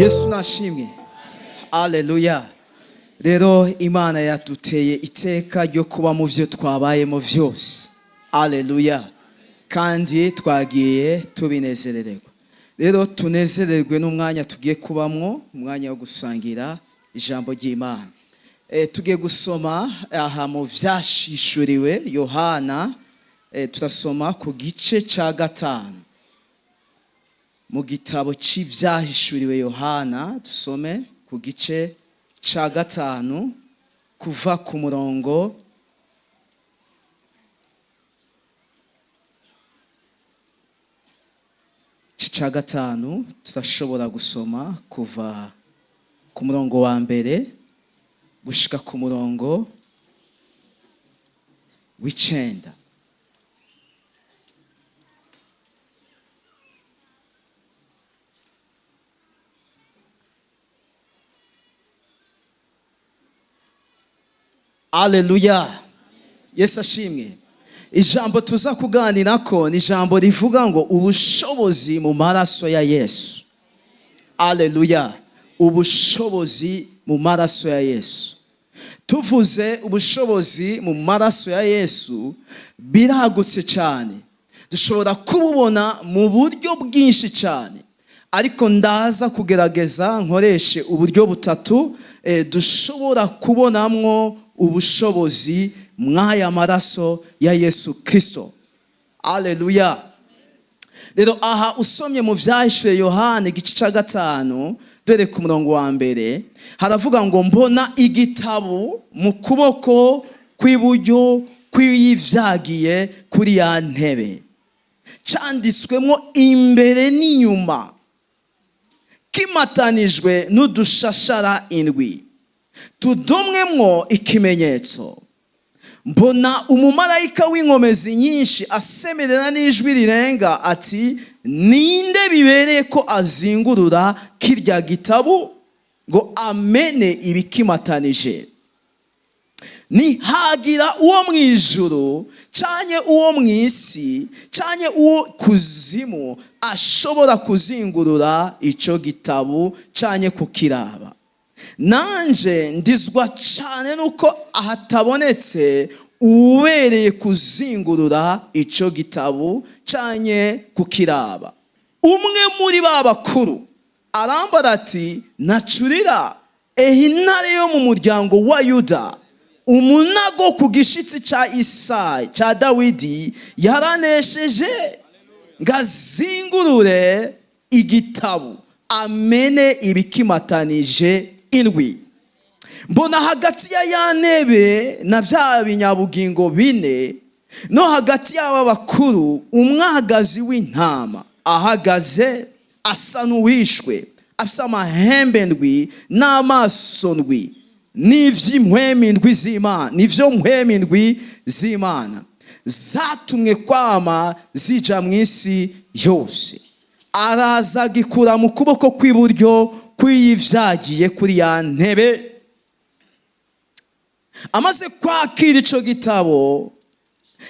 Yesu nashimwe. Aleluya. Rero Imana yaduteye iteka ryo kuba mu byo twabayemo byose. Aleluya. Kandi twagiye tubinezerererwa. Rero tunezererwe n'umwanya tugiye kubamwo, umwanya wo gusangira ijambo ry'Imana. Tugiye gusoma aha mu vyashishuriwe Yohana, turasoma ku gice ca 5. Mu gitabo c'ivyahishuriwe Yohana, dusome ku gice ca 5 kuva ku murongo ca 5. Turashobora gusoma kuva ku murongo wa mbere gushika ku murongo w'icenda. Aleluya. Yesu ashimwe. Ijambo tuza kuganirako ni ijambo rivuga ngo ubushobozi mu maraso ya Yesu. Aleluya. Ubushobozi mu maraso ya Yesu. Tuvuze ubushobozi mu maraso ya Yesu biragutse cyane. Dushobora kububona mu buryo bwinshi cyane. Ariko ndaza kugerageza nkoreshe uburyo butatu dushobora kubonamwo ubushobozi mw'aya maraso ya Yesu Kristo. Aleluya. Rero aha usomye mu vyahishuriwe Yohana igice ca 5 dore ku murongo wa mbere, haravuga ngo mbona igitabo mu kuboko kw'iburyo kw'iyivyagiye kuri ya ntebe, canditswemwo imbere n'inyuma, kimatanijwe n'udushashara indwi tudomwemwo ikimenyetso. Mbona umumarayika w'inkomezi nyinshi asemerera n'ijwi rirenga ati ninde bibereye ko azingurura kirya gitabo ngo amene ibikimatanije? Nihagira uwo mwijuru canke uwo mwisi canke uwo kuzimu ashobora kuzingurura ico gitabo canke kukiraba. Nanje ndizwa cane nuko ahatabonetse ubereye kuzingurura ico gitabo canke kukiraba. Umwe muri ba bakuru arambara ati nacurira, ehe intare yo mu muryango wa Yuda, umunago ku gishitsi ca Isayi ca Dawidi, yaranesheje ngazingurure igitabo amene ibikimatanije indwi. Mbona hagati ya ya ntebe na vya binyabugingo bine no hagati y'aba bakuru umwagazi w'intama ahagaze asa n'uwishwe, afise amahembe ndwi n'amaso ndwi, n'ivy'impwemu ndwi z'Imana, nivyo mpwemu ndwi z'Imana zatumwe kwama zija mw'isi yose. Araza agikura mu kuboko kw'iburyo kw'iyivyagiye kuri ya ntebe. Amaze kwakira ico gitabo,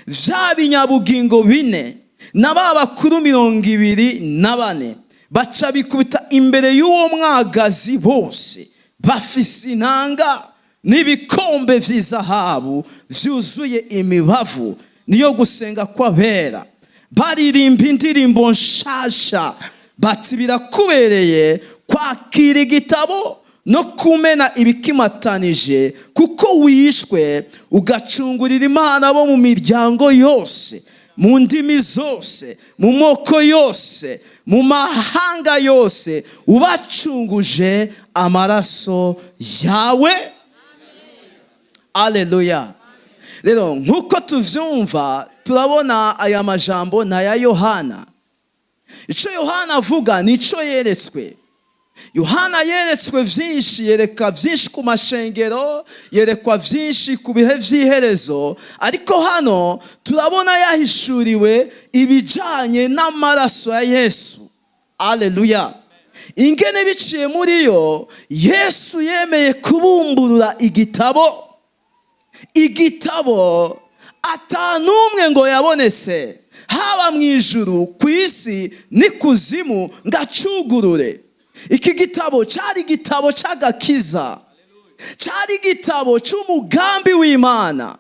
vya binyabugingo bine na ba bakuru 24 baca bikubita imbere y'uwo mwagazi bose, bafise intanga n'ibikombe vy'izahabu vyuzuye imibavu niyo gusenga kw'abera, baririmba indirimbo nshasha bati birakubereye kwakira igitabo no kumena ibikimatanije, kuko wishwe ugacungurira Imana bo mu miryango yose, mu ndimi zose, mu moko yose, mu mahanga yose, ubacunguje amaraso yawe. Aleluya. Rero nkuko tuvyumva turabona aya majambo na ya Yohana. Ico Yohana avuga nico yeretswe. Yohana yeretswe vyinshi, yereka vyinshi ku mashengero, yerekwa vyinshi ku bihe vy'iherezo, ariko hano turabona yahishuriwe ibijanye n'amaraso ya Yesu. Aleluya. Ingene biciye muri yo, Yesu yemeye kubumburura igitabo, igitabo atanumwe ngo yabonetse, haba mu ijuru, ku isi n'ikuzimu, ngacugurure. Iki gitabo cyari igitabo cy'agakiza, cyari igitabo cy'umugambi w'Imana,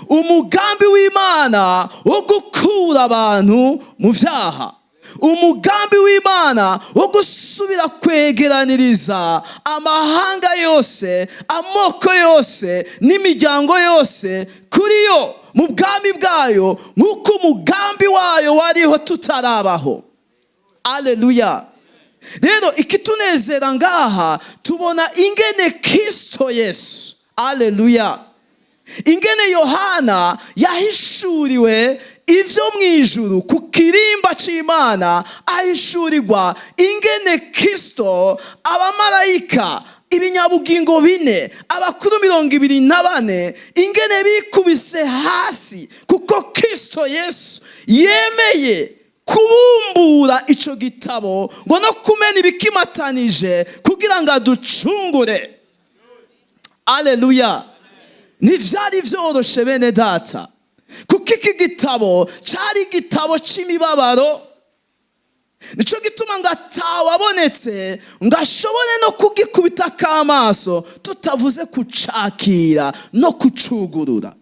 umugambi w'Imana wo gukura abantu mu byaha, umugambi w'Imana wo gusubira kwegeraniriza amahanga yose, amoko yose n'imiryango yose kuri yo mu bwami bwayo, nk'uko umugambi wayo wariho tutarabaho. Aleluya! Rero ikitunezera ngaha, tubona ingene Kristo Yesu, aleluya, ingene Yohana yahishuriwe ibyo mu ijuru ku kirimba cy'Imana, ahishurirwa ingene Kristo, abamarayika, ibinyabugingo bine, abakuru 24, ingene bikubise hasi kuko Kristo Yesu yemeye kubumbura icyo gitabo ngo no kumena ibikimatanije kugira ngo aducungure. Aleluya! Ntibyari byoroshe, bene data, kuko iki gitabo cyari igitabo cy'imibabaro. Nicyo gituma ngo atawabonetse ngo ashobore no kugikubita k'amaso, tutavuze kucakira no kucugurura.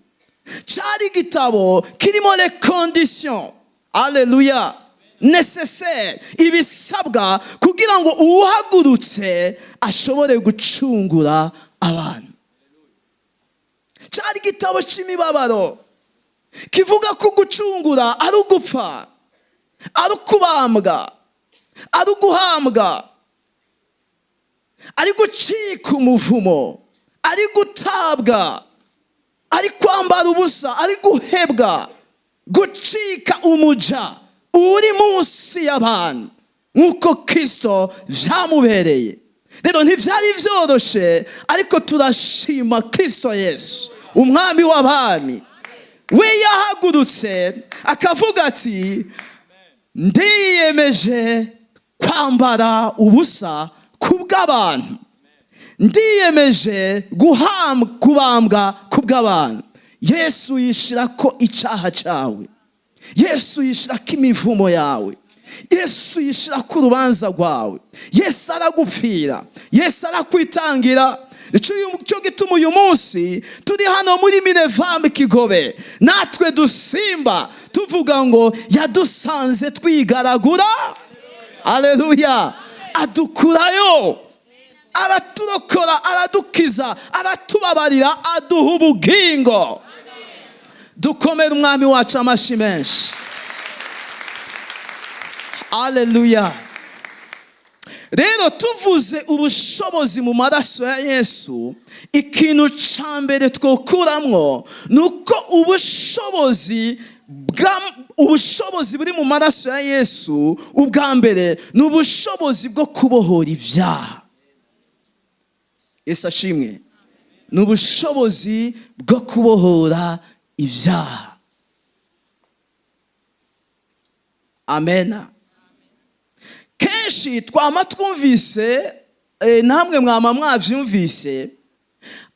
Cyari igitabo kirimo les conditions, aleluya, nécessaires, ibisabwa kugira ngo uwuhagurutse ashobore gucungura abantu. Cyari igitabo cy'imibabaro kivuga ko gucungura ari ugupfa, ari ukubambwa, ari uguhambwa, ari gucika umuvumo, ari gutabwa, ari kwambara ubusa, ari guhebwa, gucika umuja uri munsi y'abantu nk'uko Kirisito byamubereye. Rero ntibyari byoroshe, ariko turashima Kirisito Yesu, umwami w'abami. We yahagurutse akavuga ati: "Ndiyemeje kwambara ubusa ku bw'abantu, ndiyemeje kubambwa ku bw'abantu." Yesu yishira ko icyaha cyawe, Yesu yishira ko imivumo yawe, Yesu yishira ko urubanza rwawe. Yesu aragupfira, Yesu arakwitangira. Nicyo gituma uyu munsi turi hano muri Minevambi Kigobe, natwe dusimba tuvuga ngo yadusanze twigaragura, aleluya, adukurayo, araturokora, aradukiza, aratubabarira, aduha ubugingo. Dukomere umwami wacu amashyi menshi. Aleluya! Rero tuvuze ubushobozi mu maraso ya Yesu, ikintu cya mbere twokuramwo ni uko ubushobozi buri mu maraso ya Yesu, ubwa mbere ni ubushobozi bwo kubohora ibyaha. Yesu ashimwe! Ni ubushobozi bwo kubohora ibyaha. Amena. Kenshi twama twumvise, namwe mwama mwavyumvise,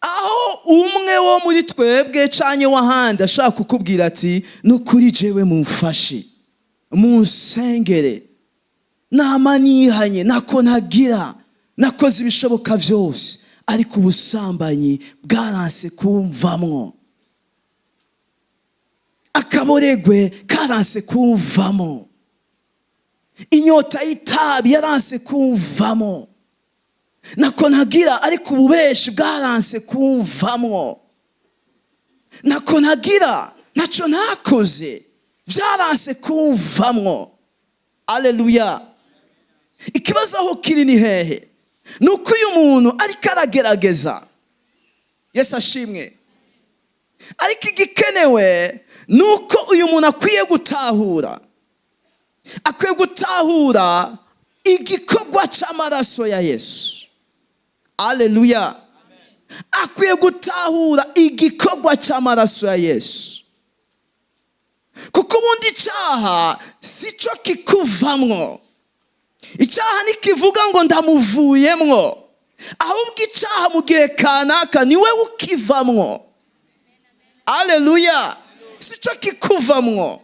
aho umwe wo muri twebwe canke w'ahandi ashaka kukubwira ati: "Nukuri jewe mumfashe, munsengere, nama nihanye, nako ntagira, nakoze ibishoboka vyose, ariko ubusambanyi bwaranse kumvamwo, akaboregwe karanse kumvamo, inyota y'itabi yaranse kumvamo, nako ntagira, ariko ububeshi bwaranse kumvamwo, nako ntagira, ntacyo ntakoze, byaranse kumvamwo." Aleluya! Ikibazo aho kiri ni hehe? Ni uko uyu muntu ariko aragerageza. Yesu ashimwe! Ariko igikenewe ni uko uyu muntu akwiye gutahura igikorwa cy'amaraso ya Yesu. Aleluya! Akwiye gutahura igikorwa cy'amaraso ya Yesu, kuko ubundi icyaha si cyo kikuvamwo. Icyaha ntikivuga ngo ndamuvuyemwo, ahubwo icyaha mu gihe kanaka niwe ukivamwo. Aleluya! Si cyo kikuvamwo,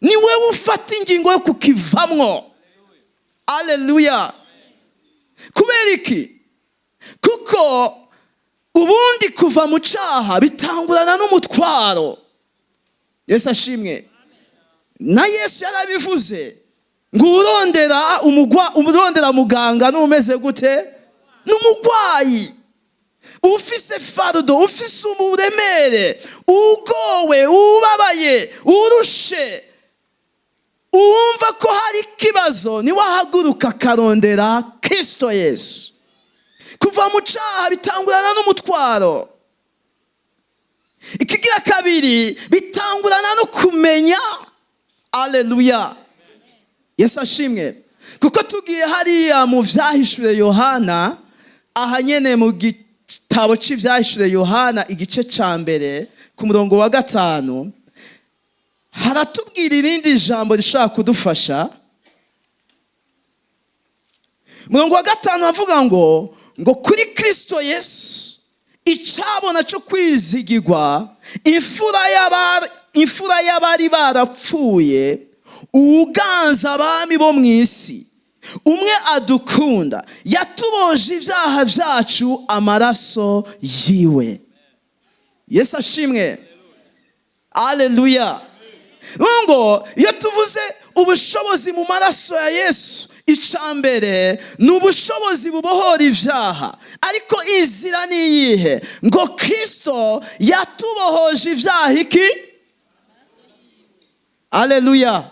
ni wowe ufata ingingo yo kukivamwo. Aleluya! Kubera iki? Kuko ubundi kuva mu cyaha bitangurana n'umutwaro. Yesu ashimwe. Na Yesu yarabivuze ngo urondera umugwa, urondera muganga n'umeze gute? N'umugwayi ufise fardeau, ufise uburemere, ugowe, ubabaye, urushe, uwumva ko hari ikibazo, niwe ahaguruka akarondera Kirisito Yesu. Kuva mu cyaha bitangurana n'umutwaro. Ikigira kabiri, bitangurana no kumenya. Aleluya, Yesu ashimwe. Kuko tugiye hariya mu Vyahishure Yohana, aha nyene mu gitabo c'Ivyahishure Yohana, igice ca 1 ku murongo wa 5, haratubwira irindi jambo rishobora kudufasha. Murongo wa 5 avuga ngo kuri Kristo Yesu, icabona cyo kwizigirwa, imfura y'abari barapfuye, uwuganza abami bo mu isi, umwe adukunda, yatuboje ibyaha byacu amaraso yiwe. Yesu ashimwe, aleluya. Ngo iyo tuvuze ubushobozi mu maraso ya Yesu, icambere ni ubushobozi bubohora ibyaha. Ariko inzira ni iyihe? Ngo Kirisito yatubohoje ibyaha iki? Aleluya.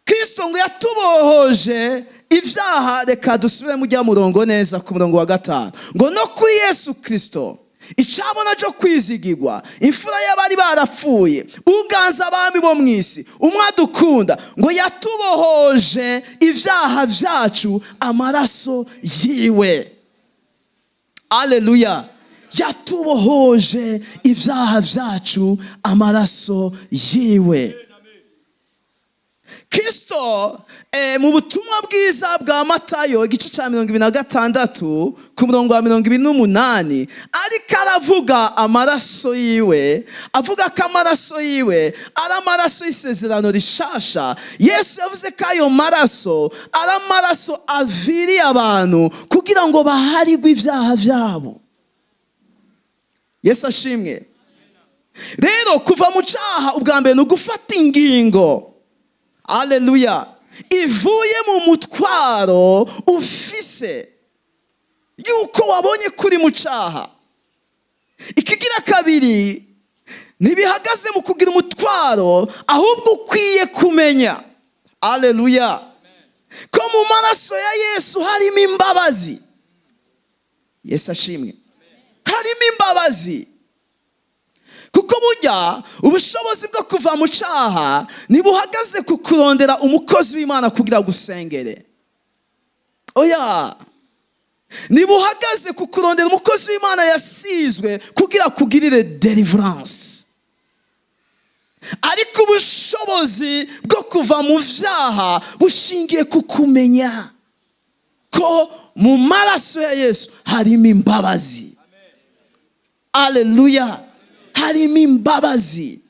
Kirisito ngo yatubohoje ibyaha. Reka dusubire mu jya murongo neza, ku murongo wa 5, ngo no kuri Yesu Kirisito, icabona cyo kwizigirwa, imfura y'abari barapfuye, uganza abami bo mu isi, umwe adukunda, ngo yatubohoje ibyaha byacu amaraso yiwe. Aleluya. Yatubohoje ibyaha byacu amaraso yiwe. Kristo mu butumwa bwiza bwa Matayo, igice cya 26, ku murongo wa 28, ariko aravuga amaraso yiwe, avuga ko amaraso yiwe ari amaraso y'isezerano rishasha. Yesu yavuze ko ayo maraso ari amaraso aviriye abantu kugira ngo baharigwe ibyaha byabo. Yesu ashimwe. Rero kuva mu cyaha, ubwa mbere ni ugufata ingingo, aleluya, ivuye mu mutwaro ufise yuko wabonye kuri mu cyaha. Ikigira kabiri, ntibihagaze mu kugira umutwaro, ahubwo ukwiye kumenya, aleluya, ko mu maraso ya Yesu harimo imbabazi. Yesu ashimwe. Harimo imbabazi, kuko burya ubushobozi bwo kuva mu cyaha ntibuhagaze ku kurondera umukozi w'Imana kugira gusengere. Oya, ntibuhagaze ku kurondera umukozi w'Imana yasizwe kugira kugirire deliverance. Ariko ubushobozi bwo kuva mu byaha bushingiye ku kumenya ko mu maraso ya Yesu harimo imbabazi. Aleluya. Harimo imbabazi,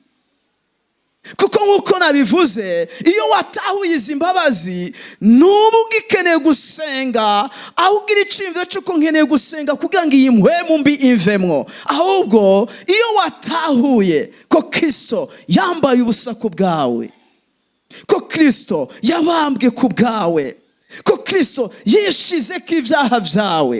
kuko nk'uko nabivuze, iyo watahuye izi mbabazi, nuba ugikeneye gusenga, aho ugira iciyumviro cy'uko nkeneye gusenga kugira ngo iyi mpwemu mbi imvemwo. Ahubwo iyo watahuye ko Kirisito yambaye ubusa ku bwawe, ko Kirisito yabambwe ku bwawe, ko Kirisito yishize ko ibyaha byawe,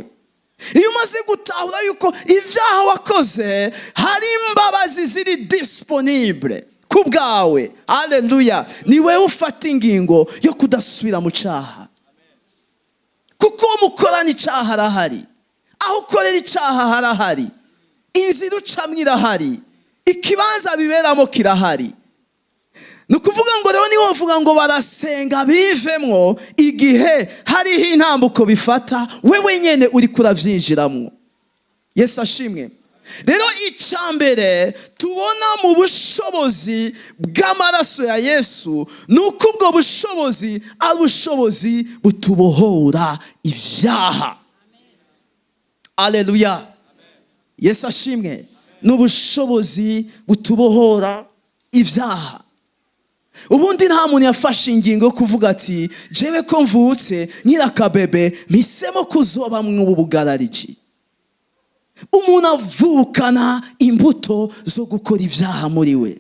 iyo umaze gutahura yuko ibyaha wakoze hari imbabazi ziri disponible ku bwawe, aleluya, ni wowe ufata ingingo yo kudasubira mu cyaha. Kuko uwo mukorana icyaha arahari, aho ukorera icyaha harahari, inzira ucamo irahari, ikibanza biberamo kirahari. Ni ukuvuga ngo rero niba uvuga ngo barasenga bivemwo, igihe hariho intambuko bifata, wewe nyine uri kurabyinjiramo. Yesu ashimwe. Rero icya mbere tubona mu bushobozi bw'amaraso ya Yesu ni uko ubwo bushobozi ari ubushobozi butubohora ibyaha. Aleluya, Yesu ashimwe. Ni ubushobozi butubohora ibyaha. Ubundi nta muntu yafashe ingingo yo kuvuga ati: "Jewe ko mvutse nyirakabebe, mpisemo kuzoba mw'ubu bugarariji." Umuntu avukana imbuto zo gukora ibyaha muri we.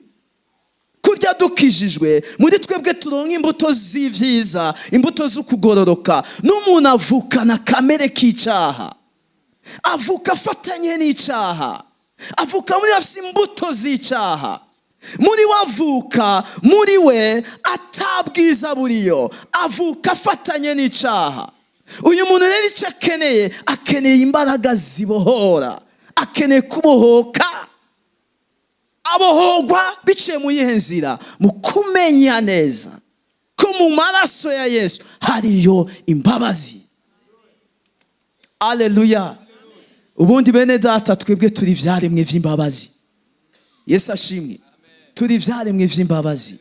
Kurya dukijijwe, muri twebwe turonka imbuto z'ibyiza, imbuto zo kugororoka. N'umuntu avukana kamere k'icyaha, avuka afatanye n'icyaha, avuka muri afite imbuto z'icyaha muri we, avuka muri we atabwiza buriyo, avuka afatanye n'icyaha. Uyu muntu rero icyo akeneye, akeneye imbaraga zibohora, akeneye kubohoka. Abohorwa biciye mu yihe nzira? Mu kumenya neza ko mu maraso ya Yesu hariyo imbabazi. Aleluya! Ubundi bene data, twebwe turi ibyaremwe by'imbabazi. Yesu ashimwe! Turi ibyaremwe by'imbabazi.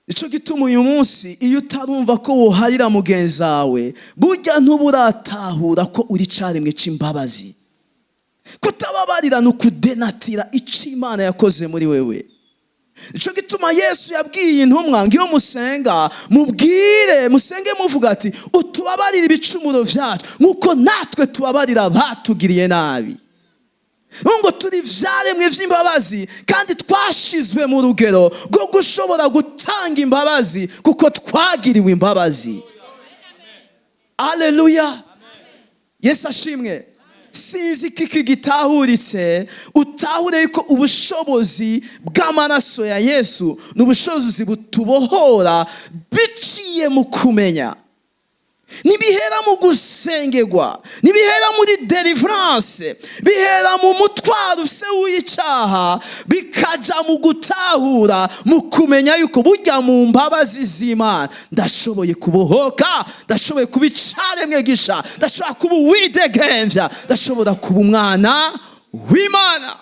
Icyo gituma uyu munsi, iyo utarumva ko woharira mugenzi wawe, burya ntuburatahura ko uri cyaremwe cy'imbabazi. Kutababarira ni ukudenatira icyo Imana yakoze muri wewe. Icyo gituma Yesu yabwiye intumwa ngo iyo musenga, mubwire, musenge muvuga ati: "Utubabarire ibicumuro byacu nk'uko natwe tubabarira batugiriye nabi." Ngo turi ibyaremwe by'imbabazi, kandi twashizwe mu rugero rwo gushobora gutanga imbabazi kuko twagiriwe imbabazi. Aleluya! Yesu ashimwe! Sinzi ko iki gitahuritse. Utahure ko ubushobozi bw'amaraso ya Yesu ni ubushobozi butubohora biciye mu kumenya. Ntibihera mu gusengerwa, ntibihera muri deliverance, bihera mu mutwaro use w'icyaha, bikaja mu gutahura, mu kumenya yuko burya mu mbabazi z'Imana ndashoboye kubohoka, ndashoboye kuba icaremwe gisha, ndashobora kuba uwidegembya, ndashobora kuba umwana w'Imana.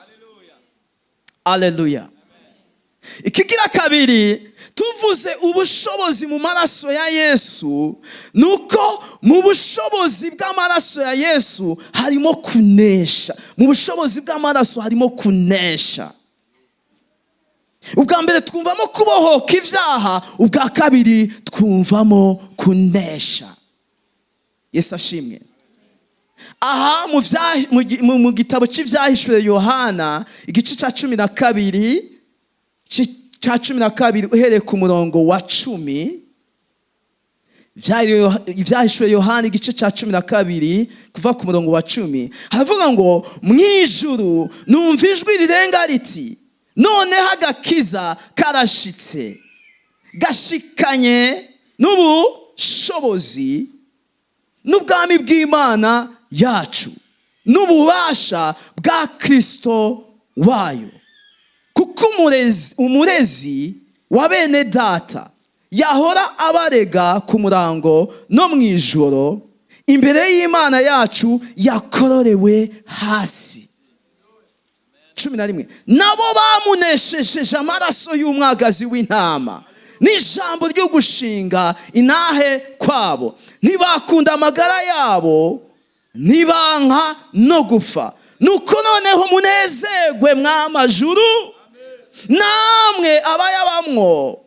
Aleluya! Ikigira kabiri, tuvuze ubushobozi mu maraso ya Yesu, ni uko mu bushobozi bw'amaraso ya Yesu harimo kunesha. Mu bushobozi bw'amaraso harimo kunesha. Ubwa mbere twumvamo kubohoka ibyaha, ubwa kabiri twumvamo kunesha. Yesu ashimwe! Aha mu gitabo cy'Ibyahishuwe Yohana, igice cya 12, cya 12 uhereye ku murongo wa 10. Ibyahishuwe Yohana, igice cya 12, kuva ku murongo wa 10, haravuga ngo: "Mu ijuru numva ijwi rirenga riti: 'Noneho agakiza karashitse, gashikanye n'ubushobozi n'ubwami bw'Imana yacu n'ububasha bwa Kirisito wayo, kuko umurezi wa bene data yahora abarega ku murango no mu ijoro imbere y'Imana yacu yakororewe hasi.'" 11: "Nabo bamuneshesheje amaraso y'umwagazi w'intama n'ijambo ryo gushinga intahe kwabo, ntibakunda amagara yabo, ntibanka no gupfa. Nuko noneho munezerwe, mw'amajuru namwe abayabamwo!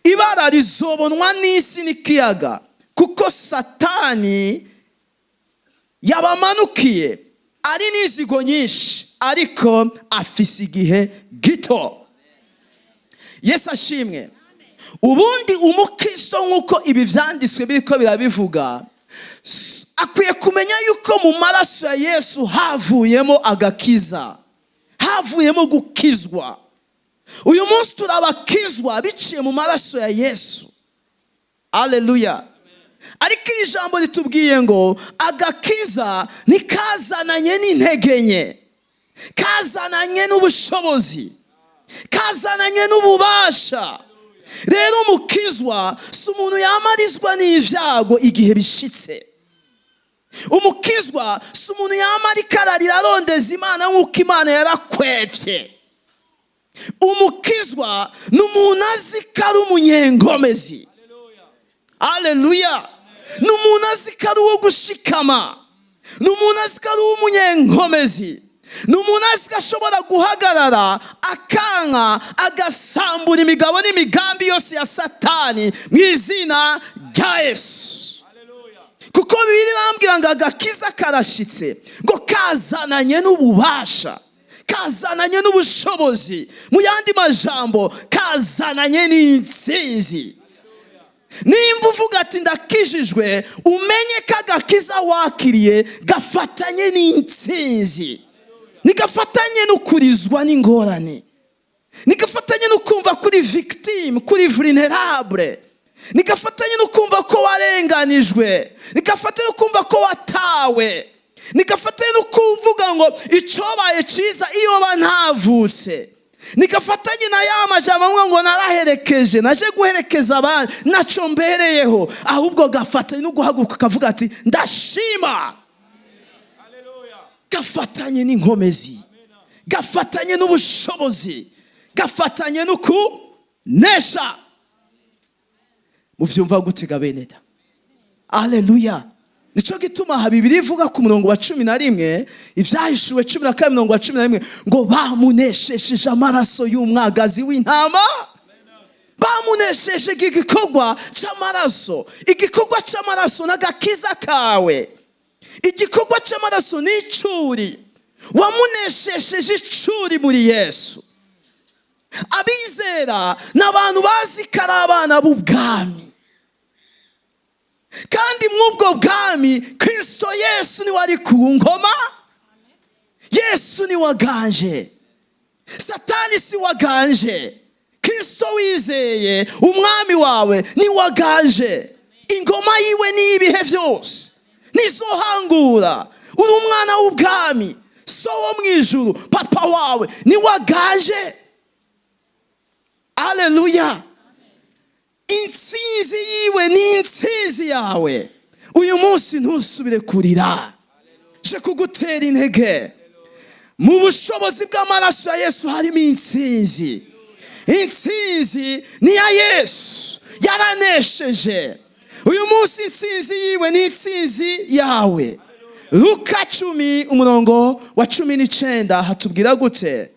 Ibara rizobonwa n'isi n'ikiyaga, kuko Satani yabamanukiye ari n'inzigo nyinshi, ariko afise igihe gito." Yesu ashimwe! Ubundi umukristo, nk'uko ibi byanditswe biriko birabivuga, akwiye kumenya yuko mu maraso ya Yesu havuyemo agakiza, havuyemo gukizwa. Uyu munsi turabakizwa biciye mu maraso ya Yesu. Aleluya! Ariko iri jambo ritubwiye ngo agakiza ntikazananye n'intege nke, kazananye n'ubushobozi, kazananye n'ububasha. Rero umukizwa si umuntu yamarizwa n'ibyago igihe bishitse. Umukizwa si umuntu yamara ikararira arondeza Imana nk'uko Imana yarakwebye. Umukizwa ni umuntu azi ko ari umunyengomezi. Aleluya! Ni umuntu azi ko ari uwo gushikama, ni umuntu azi ko ari uw'umunyenkomezi, ni umuntu azi ko ashobora guhagarara. Akanka agasambura imigabo n'imigambi yose ya Satani mu izina rya Yesu. Kuko Bibiliya irambwira ngo agakiza karashitse, ngo kazananye n'ububasha, kazananye n'ubushobozi, mu yandi majambo kazananye n'intsinzi. Nimba uvuga ati ndakijijwe, umenye ko agakiza wakiriye gafatanye n'intsinzi, ntigafatanye no kurizwa n'ingorane, ntigafatanye no kumva kuri victime, kuri vulnerable, ntigafatanye no kumva ko warenganijwe, ntigafatanye no kumva ko watawe, ntigafatanye no kuvuga ngo icobaye cyiza iyo ntavutse, ntigafatanye na ya majambo amwe ngo naraherekeje, naje guherekeza abandi, naco mbereyeho. Ahubwo gafatanye no guhaguruka ukavuga ati ndashima. Gafatanye n'inkomezi, gafatanye n'ubushobozi, gafatanye no kunesha. Muvyumva gutega beneda? Aleluya! Nico gituma aha Bibiliya ivuga ku murongo wa 11, Ibyahishuwe 12 murongo wa 11, ngo bamuneshesheje amaraso y'umwagazi w'intama. Bamunesheshe igikorwa c'amaraso. Igikorwa c'amaraso n'agakiza kawe. Igikorwa c'amaraso ni icuri wamuneshesheje, icuri muri Yesu. Abizera ni abantu bazi ko ari abana b'ubwami, kandi mw'ubwo bwami Kirisito Yesu niwe ari ku ngoma. Yesu niwe aganje, Satani si waganje. Kirisito wizeye, umwami wawe niwe aganje. Ingoma yiwe ni ibihe byose, nizohangura. Uri umwana w'ubwami, So wo mu ijuru, papa wawe niwe aganje. Aleluya! Intsinzi yiwe ni intsinzi yawe. Uyu munsi ntusubire kurira, je kugutera intege. Mu bushobozi bw'amaraso ya Yesu harimo intsinzi. Intsinzi ni iya Yesu, yaranesheje. Uyu munsi intsinzi yiwe ni intsinzi yawe. Luka 10 umurongo wa 19 hatubwira gute?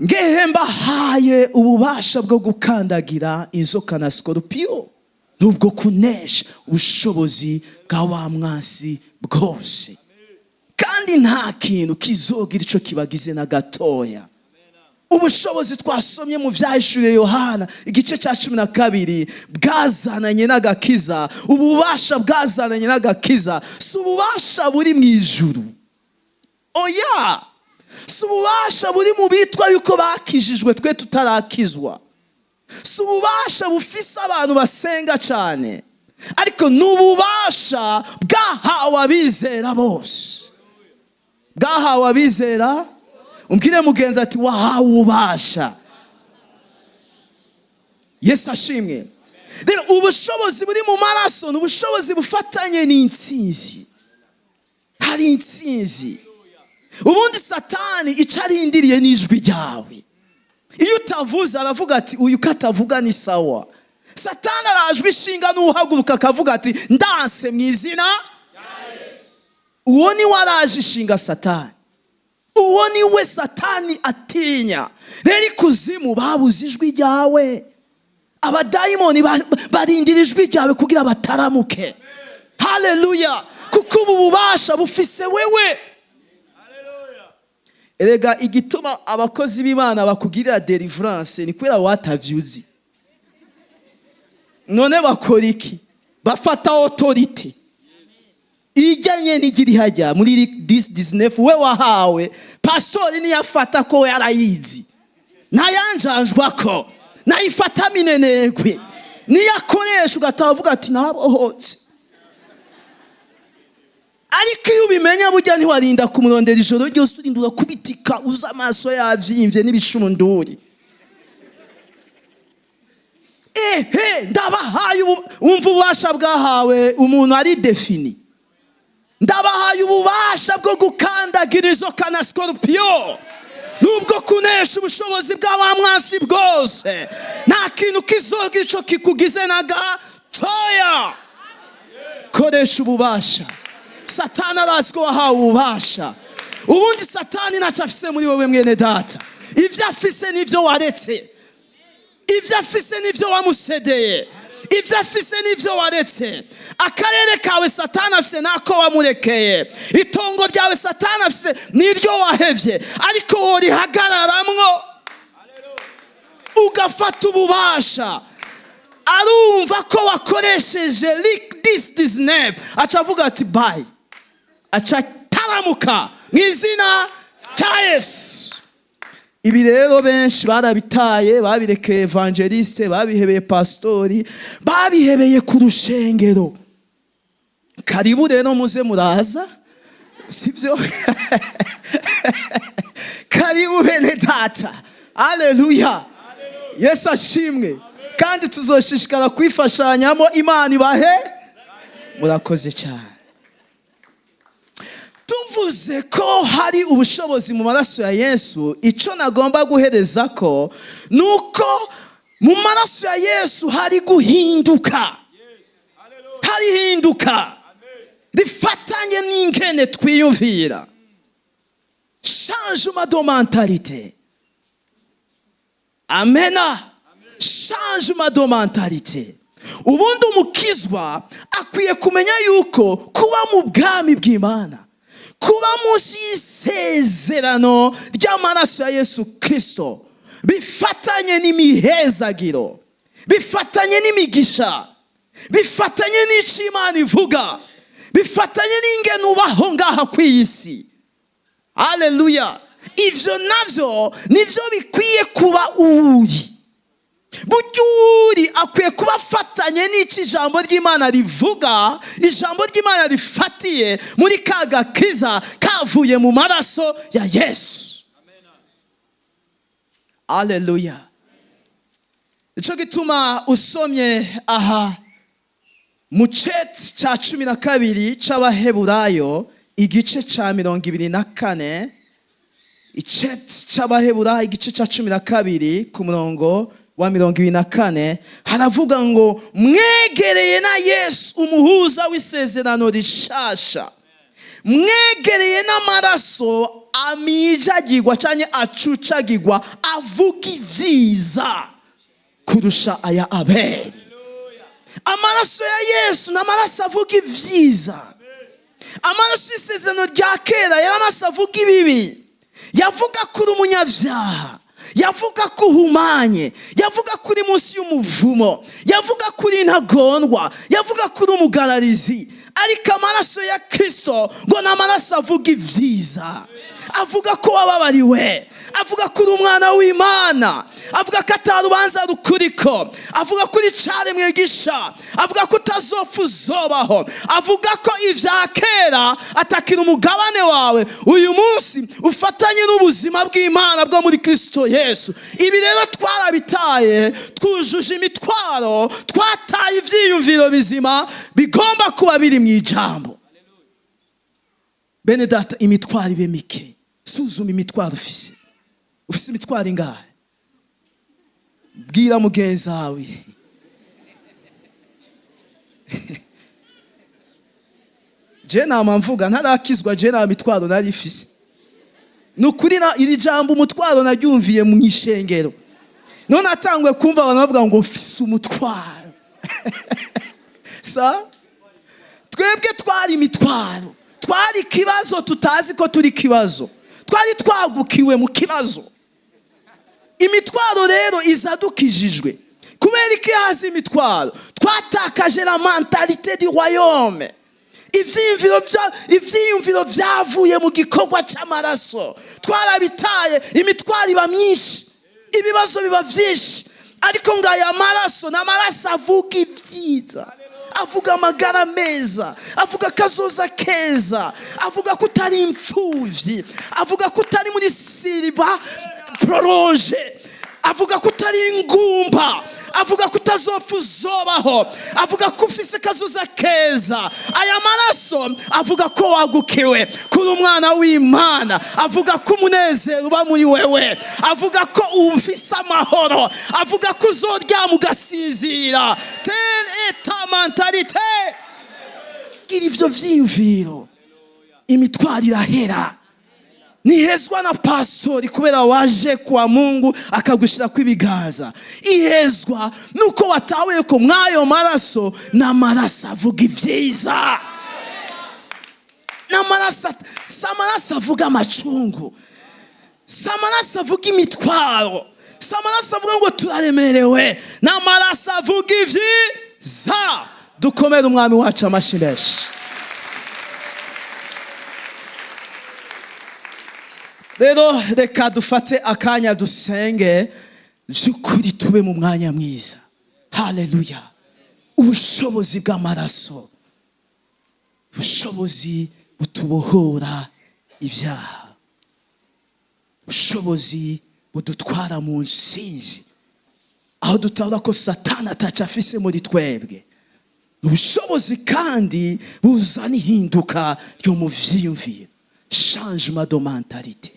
Ngehe mbahaye ububasha bwo gukandagira inzoka na sikorupiyo, n'ubwo kunesha ubushobozi bwa wa mwansi bwose, kandi nta kintu kizogira ico kibagize na gatoya. Ubushobozi twasomye mu Byahishuriye Yohana igice cya 12 bwazananye n'agakiza. Ububasha bwazananye n'agakiza si ububasha buri mu ijuru, oya, si ububasha buri mu bitwa yuko bakijijwe twe tutarakizwa, si ububasha bufise abantu basenga cyane, ariko ni ububasha bwahawe abizera bose, bwahawe abizera. Umbwire mugenzi ati wahawe ububasha. Yesu ashimwe. Rero ubushobozi buri mu maraso ni ubushobozi bufatanye n'intsinzi. Hari intsinzi. Ubundi Satani icyo arindiriye n'ijwi ryawe. Iyo utavuze aravuga ati uyu katavuga ni sawa. Satani arajwe ishinga n'uhaguruka akavuga ati ndanse mu izina. Uwo ni we araje ishinga Satani, uwo ni we Satani atinya. Rero ikuzimu babuze ijwi ryawe, abadayimoni barindira ijwi ryawe kugira bataramuke. Haleluya! Kuko ubu bubasha bufise wewe. Erega igituma abakozi b'Imana bakugirira deliverance ni kubera watavyuzi. None bakora iki? Bafata autorité ijyanye n'igira ihajya muri 10:19 we wahawe. Pastori niyafata ko we arayizi, ntayanjanjwa ko nayifata minenegwe, niyakoresha ugataha uvuga ati nabohotse. Ariko iyo ubimenya burya ntiwarinda kumurondera ijoro ryose, urinda urakubitika uza amaso yavyimbye n'ibishunduri. Ehe, ndabahaye umva ububasha bwahawe umuntu ari defini. Ndabahaye ububasha bwo gukandagira inzoka na sikorupiyo, nubwo kunesha ubushobozi bw'abamwansi bwose, nta kintu kizoga ico kikugize na gatoya. Koresha ububasha. Satani arazi ko wahawe ububasha. Ubundi Satani ntacyo afise muri wowe, mwene data. Ibyo afise nibyo waretse, ibyo afise nibyo wamusedeye, ibyo afise nibyo waretse. Akarere kawe Satani afise nako wamurekeye, itongo ryawe Satani afise niryo wahevye, ariko worihagararamwo ugafata ububasha. Arumva ko wakoresheje Luc 10:19, aca avuga ati "Bye", aca taramuka mu izina rya Yesu. Ibi rero benshi barabitaye, babirekeye évangéliste, babihebeye pasitori, babihebeye ku rushengero. Karibu rero, muze muraza, sibyo? Karibu bene data. Aleluya, Yesu ashimwe. Kandi tuzoshishikara kwifashanyamo. Imana ibahe, murakoze cyane. Tuvuze ko hari ubushobozi mu maraso ya Yesu, icyo nagomba guhereza ko ni uko mu maraso ya Yesu hari guhinduka, hari hinduka rifatanye n'ingene twiyumvira, changement de mentalité. Amena, changement de mentalité. Ubundi umukizwa akwiye kumenya yuko kuba mu bwami bw'Imana, kuba munsi y'isezerano ry'amaraso ya Yesu Kirisito, bifatanye n'imihezagiro, bifatanye n'imigisha, bifatanye n'icyo Imana ivuga, bifatanye n'ingene ubaho ngaha ku iyi si. Aleluya. Ivyo navyo nivyo bikwiye kuba uri. Burya uri akwiye kuba afatanye n'icyo ijambo ry'Imana rivuga, ijambo ry'Imana rifatiye muri ka gakiza kavuye mu maraso ya Yesu. Aleluya. Icyo gituma usomye aha mu ceti cya 12 cy'Abaheburayo, igice cya 24, iceti cy'Abaheburayo igice cya 12 ku murongo wa 24, haravuga ngo mwegereye na Yesu umuhuza w'isezerano rishasha, mwegereye n'amaraso amijagirwa cyangwa acucagirwa, avuga ibyiza kurusha aya Abeli. Amaraso ya Yesu ni amaraso avuga ibyiza. Amaraso y'isezerano rya kera yari amaraso avuga ibibi, yavuga ko uri umunyabyaha, yavuga ko uhumanye, yavuga ko uri munsi y'umuvumo, yavuga ko uri intagondwa, yavuga ko uri umugararizi. Ariko amaraso ya Kirisito ngo ni amaraso avuga ibyiza, avuga ko wababariwe, avuga ko uri umwana w'Imana, avuga ko atarubanza rukuriko, avuga ko uri caremwe gisha, avuga ko utazopfa, uzobaho, avuga ko ibya kera atakira umugabane wawe, uyu munsi ufatanye n'ubuzima bw'Imana bwo muri Kirisito Yesu. Ibi rero twarabitaye, twujuje imitwaro, twataye ibyiyumviro bizima bigomba kuba biri mu ijambo. Bene data, imitwaro ibe mike. Suzuma imitwaro ufise. Ufise imitwaro ingahe? Bwira mugenzi wawe. Je nama mvuga, ntarakizwa je nta mitwaro nari ifise. Ni ukuri, iri jambo umutwaro naryumviye mu ishengero. None atanguye kumva abantu bavuga ngo mfise umutwaro. Sa twebwe twari imitwaro, twari ikibazo tutazi ko turi ikibazo, twari twagukiwe mu kibazo. Imitwaro rero iza dukijijwe. Kubera iki haza imitwaro? Twatakaje la mentalité du royaume. Ivyiyumviro vyavuye mu gikorwa c'amaraso twarabitaye. Imitwaro iba myinshi, ibibazo biba vyinshi. Ariko ngo aya maraso ni amaraso avuga ibyiza, avuga amagara meza, avuga akazoza keza, avuga ko utari imfuvyi, avuga ko utari muri célibat prolongé, avuga ko utari ingumba, avuga ko utazopfa, uzobaho, avuga ko ufise akazoza keza. Aya maraso avuga ko wagukiwe kuri umwana w'Imana, avuga ko umunezero uba muri wewe, avuga ko ufise amahoro, avuga ko uzoryama ugasinzira. Telle est ta mentalité. Gira ivyo vyiyumviro. Imitwaro irahera. Ntihezwa na pasitori kubera waje kwa Mungu akagushyira kw'ibiganza. Ihezwa nuko watahuye ko mw'ayo maraso n'amaraso avuga ibyiza, n'amaraso, si amaraso avuga amacungu, si amaraso avuga imitwaro, si amaraso avuga ngo turaremerewe, n'amaraso avuga ibyiza. Dukomere Umwami wacu amashyi menshi. Rero reka dufate akanya dusenge by'ukuri, tube mu mwanya mwiza. Haleluya! Ubushobozi bw'amaraso, ubushobozi butubohora ibyaha, ubushobozi budutwara mu nsinzi, aho dutahura ko Satani ataca afise muri twebwe. Ubushobozi kandi buzana ihinduka ryo mu vyiyumviro, changement de mentalité,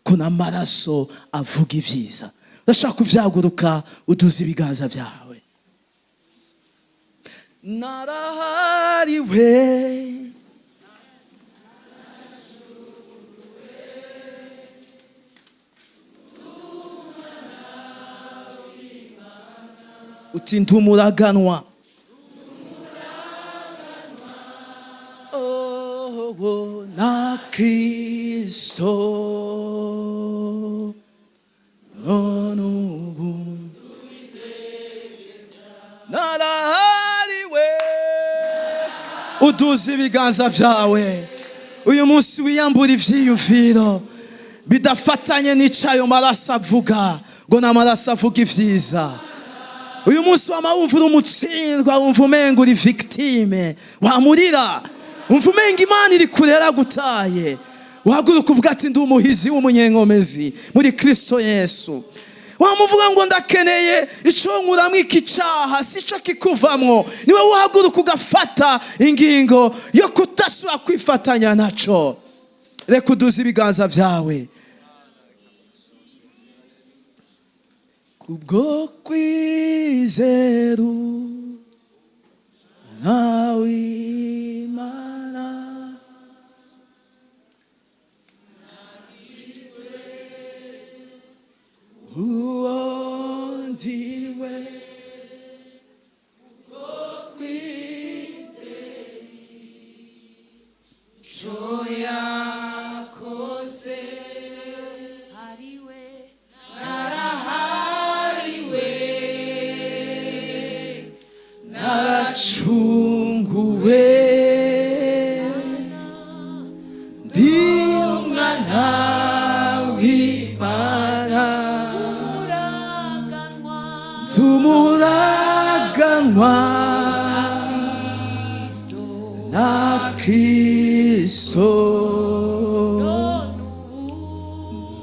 ko n'amaraso avuga ibyiza. Ndashaka kuvyaguruka, uduze ibiganza byawe. Narahariwe, uti ndumuraganwa. Oh, na Kristo, none ubu narahariwe. Uduze ibiganza byawe uyu munsi, wiyambura ivyiyumviro bidafatanye n'icayo maraso avuga, ngo ni amaraso avuga ibyiza. Uyu munsi wama wumva uri umutsindwa, wumva umenga uri victime, wamurira, wumva umenga Imana iri kure, yaragutaye. Uhaguruka uvuga ati: "Ndi umuhizi w'umunyenkomezi muri Kristo Yesu." Wamuvuga ngo ndakeneye ico nkuramwo iki caha, si cyo kikuvamwo, niwe uhaguruka ugafata ingingo yo kudasubira kwifatanya naco. Reka uduze ibiganza byawe. Kubwo kwizera nawe Imana, uwo ndiwe, kubwo kwizera Ico yakoze hariwe, narahariwe, naracunguwe, ndi umwana w'Imana, uraganwa, tumuraganwa na Kristo,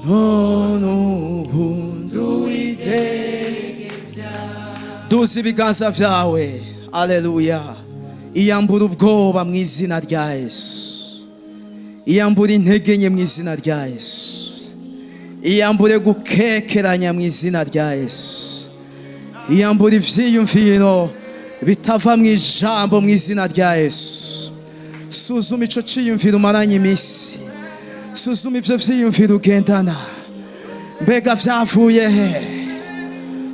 none ubu nduwidegembya. Duza ibiganza byawe. Aleluya! Iyambura ubwoba mu izina rya Yesu. Iyambura intege nke mu izina rya Yesu. Iyambure gukekeranya mu izina rya Yesu. Iyambura ivyiyumviro bitava mu ijambo mu izina rya Yesu. Suzuma ico ciyumviro umaranye iminsi. Suzuma ivyo vyiyumviro ugendana, mbega vyavuye he?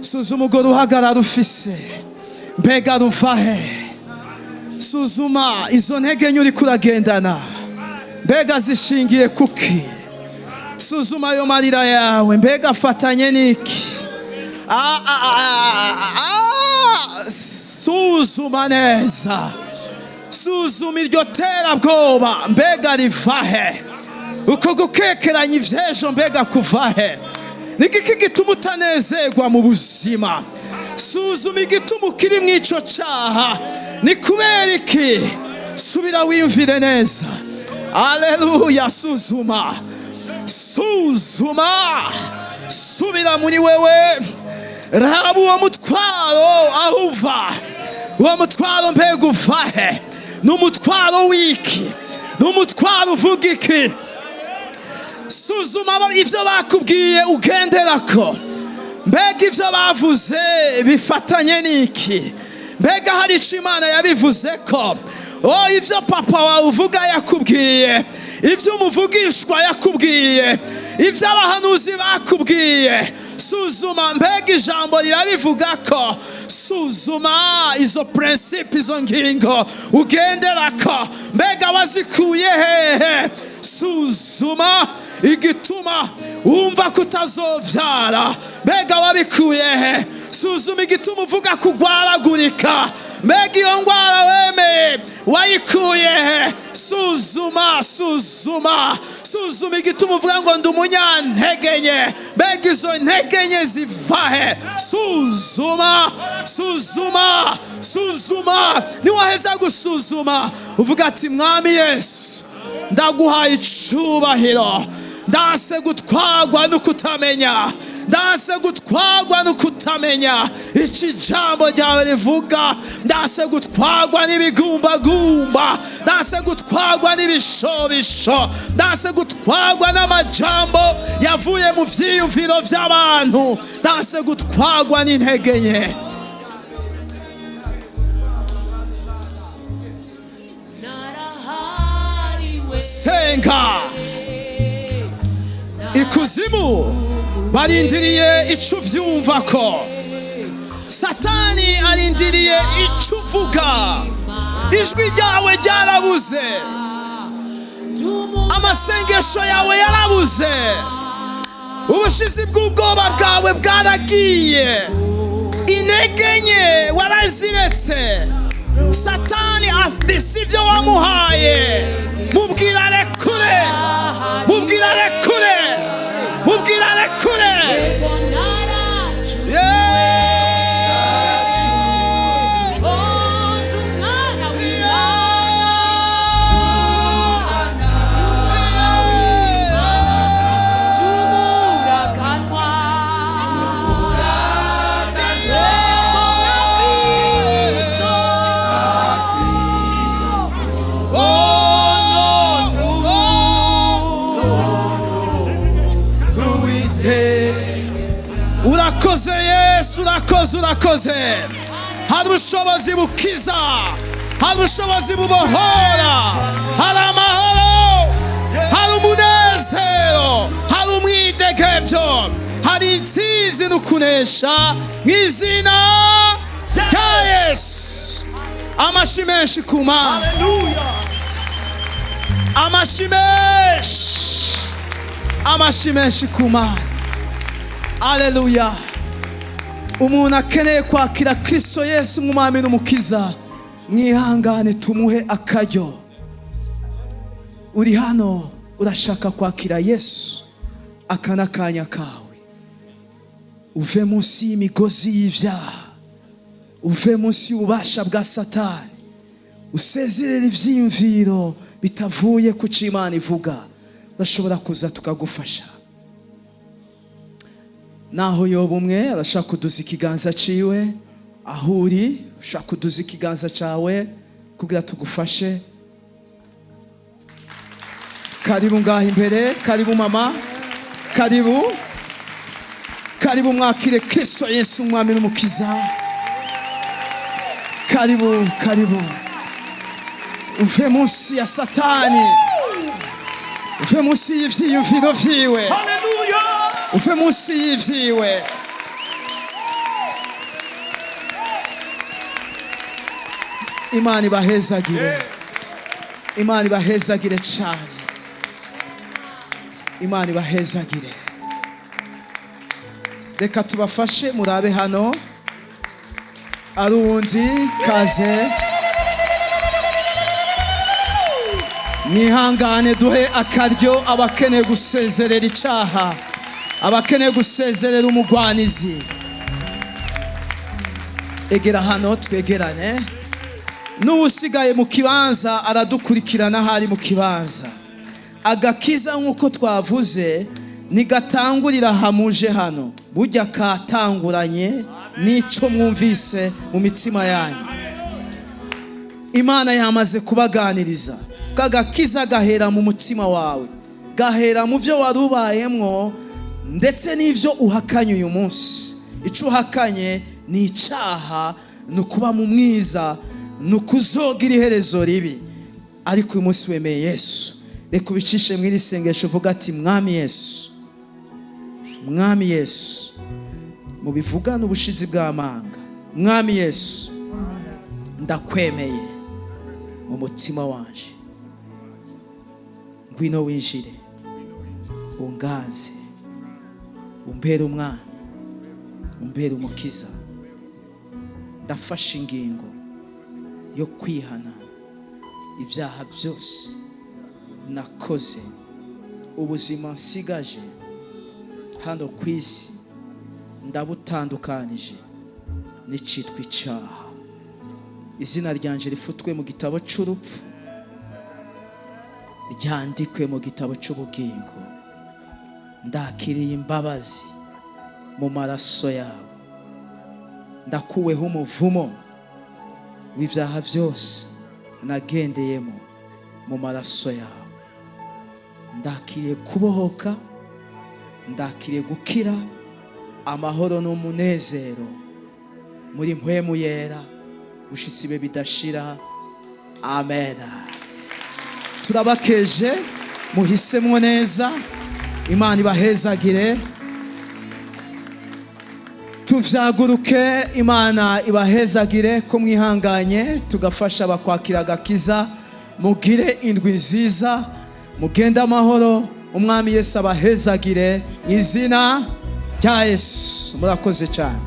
Suzuma urwo ruhagarara ufise, mbega ruva he? Suzuma izo ntege nke uriko uragendana, mbega zishingiye kuki? Suzuma ayo marira yawe, mbega afatanye n'iki? Ah, ah, ah, ah, ah, suzuma neza. Suzuma iryo terabwoba, mbega riva he? Uko gukekeranya ivy'ejo, mbega kuva he? Ni igiki gituma utanezerwa mu buzima? Suzuma igituma ukiri mw'ico caha, ni kubera iki? Subira wiyumvire neza. Aleluya! Suzuma, suzuma, subira muri wewe, raba uwo mutwaro aho uva. Uwo mutwaro mbega uva he? Ni umutwaro w'iki? Ni umutwaro uvuga iki? Suzuma ivyo bakubwiye ugenderako, mbega ivyo bavuze bifatanye n'iki? Mbega hari ico Imana yabivuze ko? Oh, ibyo papa wawe uvuga yakubwiye, ibyo umuvugishwa yakubwiye, ibyo abahanuzi bakubwiye, suzuma. Mbega ijambo rirabivuga ko? Suzuma izo principe, izo ngingo ugendera ko, mbega wazikuye hehe? Suzuma igituma wumva ko utazovyara, mbega wabikuye he? Suzuma igituma uvuga kugwaragurika, mbega iyo ndwara wemeye wayikuye he? Suzuma, suzuma, suzuma igituma uvuga ngo ndi umunyantege nke, mbega izo ntege nke ziva he? Suzuma, suzuma, suzuma. Niwaheza gusuzuma, uvuga ati: "Mwami Yesu, ndaguhaye icubahiro. Ndanse gutwagwa no kutamenya, ndanse gutwagwa no kutamenya iki jambo ryawe rivuga. Ndanse gutwagwa n'ibigumbagumba, ndanse gutwagwa n'ibishobisho, ndanse gutwagwa n'amajambo yavuye mu vyiyumviro vy'abantu, ndanse gutwagwa n'intege nke." Narahariwe. Senga. Ikuzimu barindiriye ico uvyumva ko Satani arindiriye ico uvuga. Ijwi ryawe ryarabuze, amasengesho yawe yarabuze, ubushizi bw'ubwoba bwawe bwaragiye, intege nke waraziretse. Satani afise ibyo wamuhaye. Mubwira rekure, mubwira rekure, mubwira rekure. Yeah! Umwana w'Imana. Tumurakanywa. Yego na Kristo. Oh, no, oh. Urakoze Yesu, urakoze, urakoze. Hari ubushobozi bukiza, hari ubushobozi bubohora, hari amahoro, hari umunezero, hari umwidegemvyo, hari intsinzi n'ukunesha mu izina rya Yesu. Amashi menshi ku Mana, amashi menshi, amashi menshi ku Mana. Aleluya! Umuntu akeneye kwakira Kristo Yesu nk'umwami n'umukiza, mwihangane tumuhe akaryo. Uri hano urashaka kwakira Yesu, aka ni akanya kawe. Uve munsi y'imigozi y'ibyaha, uve munsi y'ububasha bwa Satani, usezerere ibyiyumviro bitavuye ku cyo Imana ivuga. Urashobora kuza tukagufasha. Naho yoba umwe arashaka kuduza ikiganza ciwe, aho uri ushaka kuduza ikiganza cyawe kugira tugufashe. Karibu ngaho imbere, karibu mama, karibu, karibu mwakire Kristo Yesu umwami n'umukiza. Karibu, karibu, uve munsi ya Satani, uve munsi y'ivyiyumviro vyiwe, uve munsi y'ivyiwe. Imana ibahezagire, Imana ibahezagire cyane, Imana ibahezagire. Reka tubafashe. Murabe hano ari uwundi. Kaze, mwihangane duhe akaryo abakeneye gusezerera icyaha, abakeneye gusezerera umugwanizi. Egera hano twegerane. N'uwusigaye mu kibanza aradukurikirana aho ari mu kibanza. Agakiza, nk'uko twavuze, ntigatangurira hamuje hano. Burya katanguranye n'icyo mwumvise mu mitima yanyu. Imana yamaze kubaganiriza. Kagakiza gahera mu mutima wawe, gahera mu byo wari ubayemwo ndetse n'ibyo uhakanye uyu munsi. Icyo uhakanye ni icyaha, ni ukuba mu mwiza. Ni ukuzogira iherezo ribi. Ariko uyu munsi wemeye Yesu, reka ubicishe mu iri sengesho, uvuga ati: "Mwami Yesu, Mwami Yesu." Mubivugane ubushizi bw'amanga: "Mwami Yesu, ndakwemeye mu mutima wanje, ngwino winjire, unganze, umbere umwana, umbere umukiza. Ndafashe ingingo yo kwihana ibyaha byose nakoze. Ubuzima nsigaje hano ku isi ndabutandukanije n'icitwa icyaha. Izina ryanje rifutwe mu gitabo cy'urupfu, ryandikwe mu gitabo cy'ubugingo. Ndakiriye imbabazi mu maraso yawe. Ndakuweho umuvumo w'ibyaha byose nagendeyemo mu maraso yawe. Ndakiriye kubohoka, ndakiriye gukira, amahoro n'umunezero muri Mpwemu Yera gushitsa ibihe bidashira. Amen." Turabakeje, muhisemwo neza. Imana ibahezagire. Tuvyaguruke. Imana ibahezagire ko mwihanganye tugafasha bakwakira agakiza. Mugire indwi nziza, mugende amahoro. Umwami Yesu abahezagire mu izina rya Yesu. Murakoze cyane.